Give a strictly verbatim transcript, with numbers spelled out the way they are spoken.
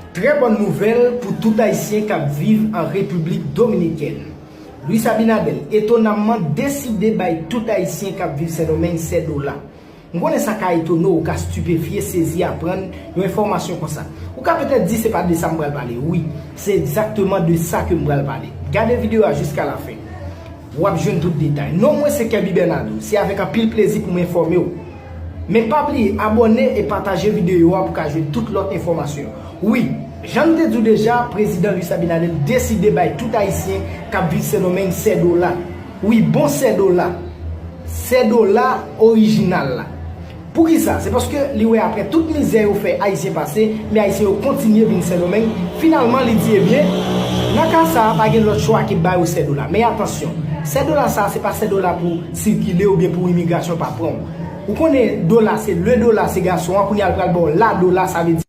Trè bòn nouvèl pou tout Ayisyen k ap viv an Repiblik Dominikèn. Luis Abinader etonamman deside bay tout Ayisyen k ap viv Sendomeng sè dola. M konnen sa ka etone w, ou ka stipefye, sezi aprann yon enfòmasyon konsa. Ou ka petèt di se pa de sa m pral pale. Wi, se egzakteman de sa ke m pral pale. Gade videyo a jiska lafen. W ap jwenn tout detay. Non mwen se Kerby Bernardo. Se avèk anpil plezi pou m enfòme w. Men pa bliye abòne e pataje videyo a pou ka jwenn tout lòt enfòmasyon. Wi, jan m te di w deja, Prezidan Luis Abinader deside bay tout Ayisyen k ap viv Sendomeng sè dola. Wi, bon sè dola. Sè dola orijinal la. Poukisa? Se paske li wè apre tout mizè yo fè Ayisyen pase, men Ayisyen yo kontinye vin Sendomeng. Finalman, li di, ebyen, nan ka sa a, pa gen lòt chwa ke ba yo sè dola. Men atansyon, sè dola sa a, se pa sè dola pou sikile oubyen pou imigrasyon pa pran w. Ou konnen dola, se le dola, se gason an, kounye a l pral ba w la dola, sa vle di